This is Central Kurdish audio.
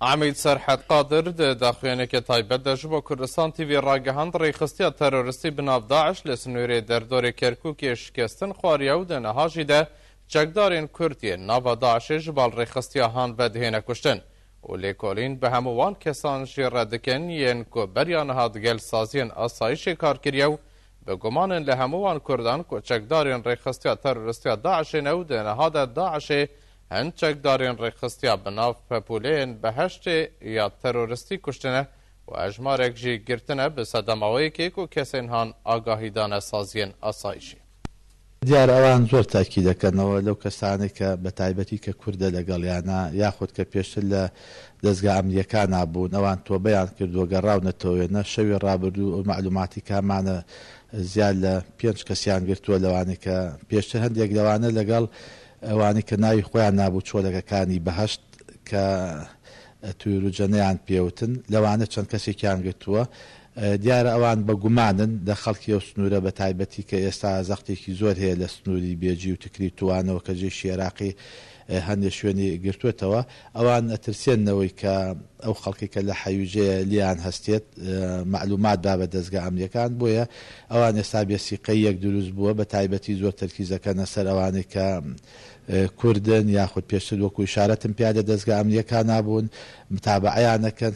عەمید سەرحەد قادر di daxuyaniyeke taybet de ji bo Kurdistan TV ragihand, rêxistiya teroristî bi nav daiş li sinûrê derdorê Kerkûkê şikestin xwariye û di niha jî de çekdarên Kurd yên nava DAIŞ'ê ji bal rêxistiya han ve dihêne kuştin û lêkolîn bi hemû wan kesan jî re dikin yên ku beriya niha digel saziyên asayîşê kar kiriye û bi gumanên li hemû wan Kurdan ku çekdarên rêxistiya teroristiya DAIŞ'ê ne û di niha de DAIŞ'ê Hin çekdarên rêkxistiya bi nav Pepûleyên Biheştê ya teroristî kuştine û hejmarek jî girtine bi sedema wê yekê ku kesên han agahî dane saziyên asayîşê. دیارە ئەوان زۆر تەئکید دەکەنەوە لەو کەسانەی کە بە تایبەتی کە کوردە لەگەڵیانە یاخود کە پێشتر لە دەزگا ئەمنییەکانا بوون ئەوان تۆبەیان کردووە گەڕاونەتەوە وێنە شەوی ڕابردوو ئەو مەعلوماتی کە هەمانە زیاد لە پێنج کەسیان گرتووە لەوانەی کە پێشتر هەندێک لەوانە لەگەڵ ئەوانەی کە ناوی خۆیان نابوو چۆلەکەکانی بەهەشت کە تویروجەنەیان پێوتن لەوانە چەند کەسێکیان گرتووە. دیارە ئەوان بە گومانن لە خەڵکی ئەو سنوورە بە تایبەتی کە ئێستا زەختێکی زۆر هەیە لە سنووری بێجی و تکریت توانەوە کە جەیشی عێراقی هەندێ شوێنی گرتووەتەوە. ئەوان ئەترسێننەوەی کە ئەو خەڵکەی کە لە حەویجەیە لێیان هەستێت مەعلومات با بە دەزگا ئەمنیەکان بۆیە ئەوان ئێستا بێ سیقەییەک دروست بووە بە تایبەتی زۆر تەرکیز ئەکەنە سەر ئەوانەی کە کوردن یاخود پێشتر وەکو ئیشارەتم پیا لە دەزگا ئەمنیەکانا بوون متابەعەیان ئەکەن.